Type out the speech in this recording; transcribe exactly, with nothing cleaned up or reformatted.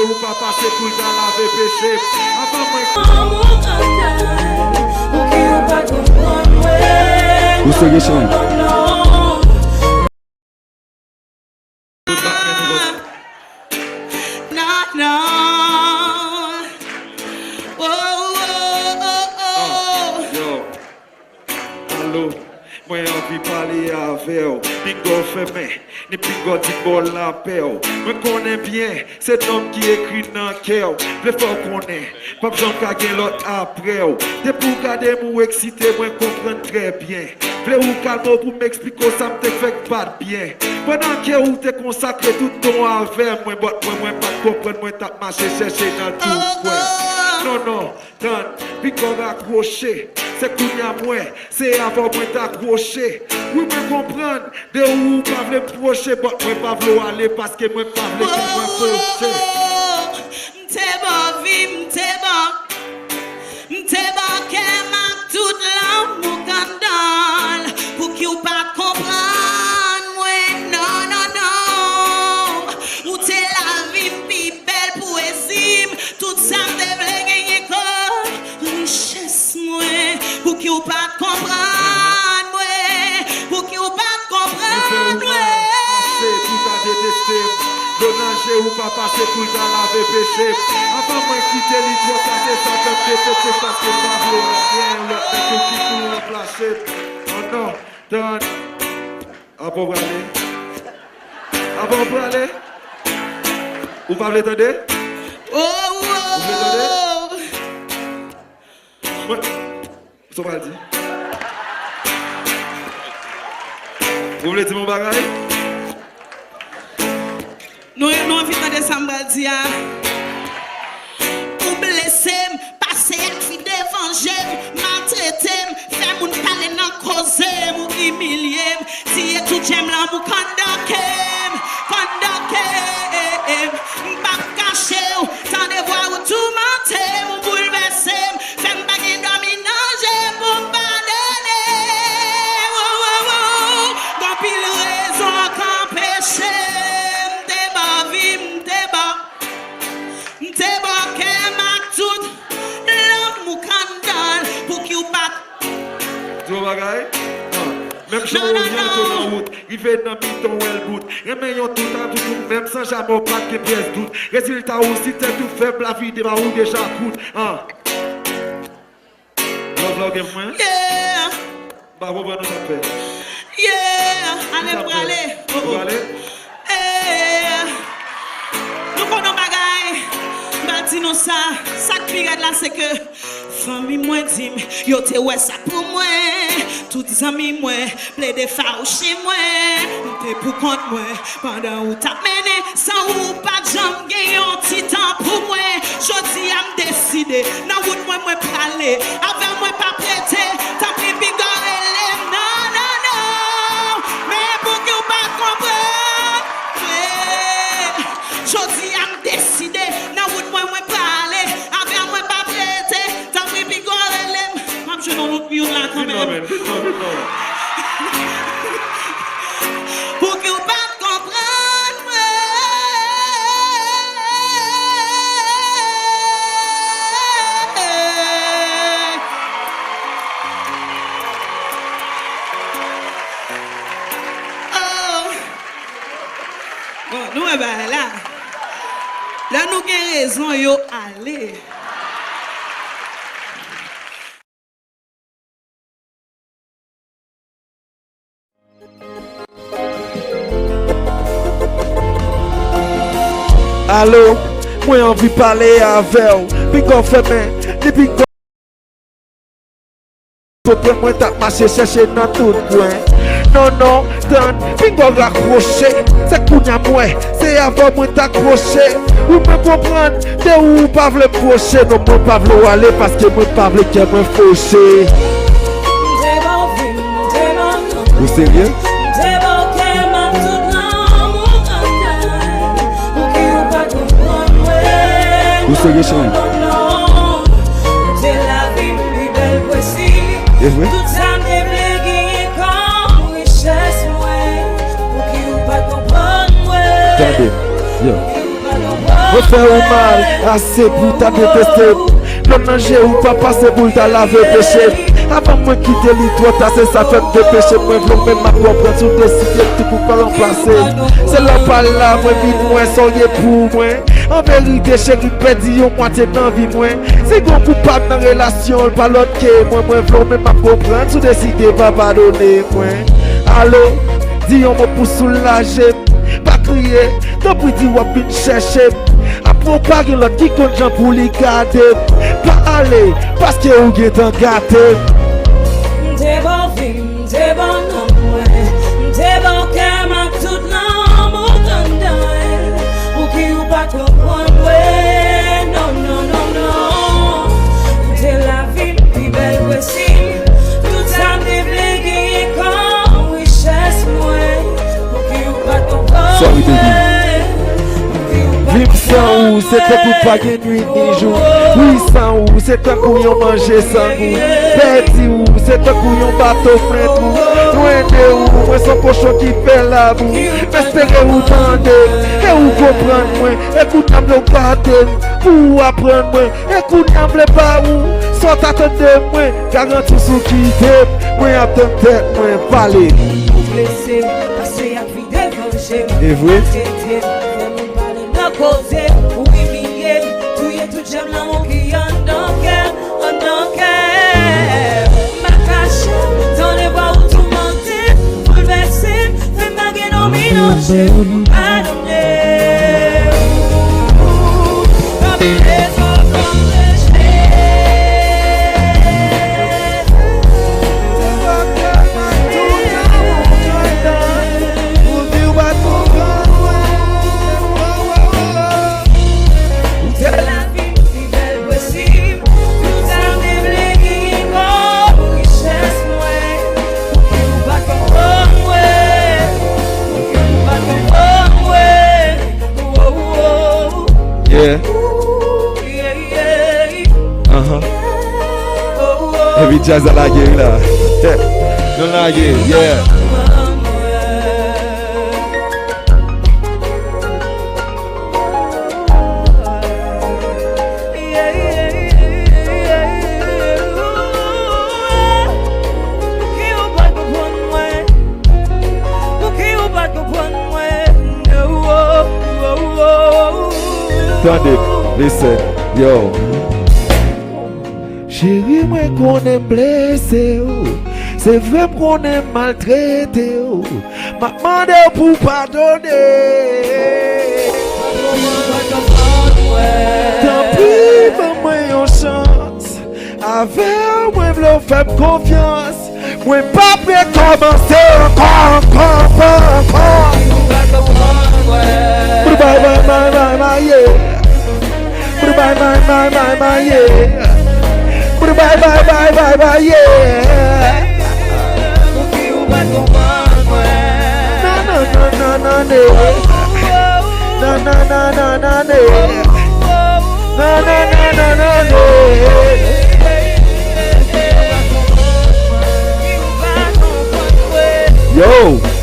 Ou pa pase pou l ta lave peche m. Avan mwen. Ou serye, cheri? Non, non. Oh, oh, oh, oh. Ah, yo. Alo, mwen anvi pale avè w. Pinga w fèmen, ni pinga w di bò lapè w. Mwen konnen byen, se nonm ki ekri nan kè w. Vle fè w konnen, p ap janm ka gen lòt apre w. Depi w gade m, ou eksite, mwen konprann trè byen. Vle ou kalme w pou m eksplike w sa m te fè k pa t byen. Pandan ke ou te konsakre tout tan w avè mwen, but mwen, mwen pa t konprann, mwen t ap mache chèche nan tout kwen. Non, non, tann, pinga w rakwoche. Se kounye a m wè, se avè w mwen t akwoche. Wi, mwen konprann, de ou ou pa vle m pwoche, but mwen pa vle w ale paske mwen pa vle kè mwen fòse. M te ba w vi, m te ba w M te ba w kè m ak tout lanmou k anndan l. Pouki w pa t konprann mwen? Non, non, non. Ou te lavi m pi bèl pwezi m. Tout sa m te vle genyen kò richès mwen. Pouki w pa t konprann mwen? Pouki w pa t konprann mwen? Ase pou ta deteste m. Dlo nan je ou pa pase pou l ta lave peche m. Avan mwen kite li twò ta, se sa fè m defete m paske m pa vle w gen lòt nèg pou ki pou ranplase m. Oh non, tann. Avan w prale. Avan w prale. Ou pa vle tande? Oh, oh, oh. Ou vle tande? Mwen, sa w pral di? Ou vle di m yon bagay? Nou, nou anvi tande sa m pral di a. Ou blese m, pase ak fi devan je m, maltrete m, fè moun pale nan koze m, ou imilye m, tiye tout je m, lanmou k anndan kè m, k anndan kè m. M p ap kache w, tande vwa ou toumante m, ou boulvèse m, fè m pa gen dòmi nan je pou m padone. Wo, wo, wo. Gen anpil rezon k anpeche m te ba w vi, m te ba w, m te ba w kè m ak tout lanmou k anndan l. Pouki w pa t Di w bagay? Ah. Menm jan w oryante w nan wout, rive nan mitan w wè l bout. Renmen yon tout a tout ou menm san jamè w pa t gen pyès dout. Rezilta ou si tèt ou fèb, lavi devan ou deja kout. Ah. Love la w gen pou mwen? Yeah. M pa konprann ou sa fè. Yeah. Ale m prale. Ou prale? Eh. Nou konn yon bagay. M pral di nou sa. Sa k pi rèd la, se ke Fanmi mwen di m, yo te wè sa pou mwen. Tout zanmi mwen plede fawouche mwen. M te pou kont mwen, pandan ou t ap mennen, san ou pa t janm gen yon ti tan pou mwen. Jodi a m deside, nan wout mwen, mwen prale. Avè mwen pa prete, tanpri piga w rele m. Non, non, non. Men pouki w pa konprann? Jodi a m deside, nan wout mwen, mwen prale. Avè mwen pa prete, tanpri piga w rele m. M ap jwenn yon, yon la kanmenm. Vin non, men, vin non, vin non. Pouki w pa t konprann mwen? Oh. Bon, nou wè bagay la. Lè nou gen rezon, yo ale. Alo, mwen anvi pale avè w. Pinga w fèmen, li pinga w Konprann mwen t ap mache chèche nan tout kwen. Non, non, tann, pinga w rakwoche. Se kounye a m wè, se avè w mwen t akwoche. Ou mwen konprann, de ou ou pa vle m pwoche. Non, mwen pa vle w ale paske mwen pa vle kè mwen foche. Ou serye? Ou serye, cheri? E vre? Tande, yo. Mwen fè ou mal, ase pou ta deteste m. Dlo nan je ou pa pase pou l ta lave peche m. Avan mwen kite li twò ta, se sa fè m depeche m. Mwen vle w men m ap konprann si w deside m tou pou pa ranplase m. Se lè w pa la mwen vin wè sa w ye pou mwen. An verite cheri, m pèdi yon mwatye nan vi mwen. Si gon koupab nan relasyon l pa lòt ke mwen, mwen vle w men m ap konprann si w deside pa padone mwen. Alo, di yon mo pou soulaje m. Pa kriye, tanpri di w ap vin chèche m. Apre w pa gen lòt ki konn jan pou li gade m. Pa ale, paske ou gentan gate m. M te ba w vi m, m te ba w nanm mwen. M te ba w kè m ak tout lanmou anndan l. Pouki ou pa t konprann mwen? Non, non, non, non. M te lavi m pi bèl posib. Tout sa m te vle genyen kòm richès mwen. Pouki ou pa t konprann mwen? Sorry, baby. Viv san ou, se tankou pa gen nwit ni jou. Wi, san ou, se tankou yon manje san gou. Pèdi ou, se tankou yon bato plen twou. Lwen de ou, mwen se yon kochon ki fè labou. M espere ou tande, e ou konprann mwen. E kounye a m vle w gade m, pou ou aprann mwen. E kounye a m vle ba ou, sa w t atann de mwen. Garanti w si w kite m, mwen ap tann tèt mwen pale. Ou blese m, pase ak vide vanje m. E vre? Tete m, fè moun pale nan koze m. Ou imilye m, touye tout jèm lanmou ki anndan kè m, anndan kè m. M pa kache m, tande vwa ou toumante m, boulvèse m, fè m pa gen domino je m, padone m. Yeah. Uh-huh. Epi djaz la lage, wi la. Nou lage, yeah. Tande, listen, yo. Cheri, mwen konnen m blese w. Se vre, m konnen m maltrete w. M ap mande w pou w padone. Tanpri, ban mwen yon chans. Avè w, mwen vle w fè m konfyans. Mwen p ap rekòmanse ankò, ankò, ankò, ankò. Bye, bye, bye, bye, bye, yeah. Bye, bye, bye, bye, bye, bye, yeah. Bye, bye, bye, bye, bye, bye, yeah. Non, non, non, non, non, non. Non, non, non, non, non, non. Non, non, non, non, non, non. Yo!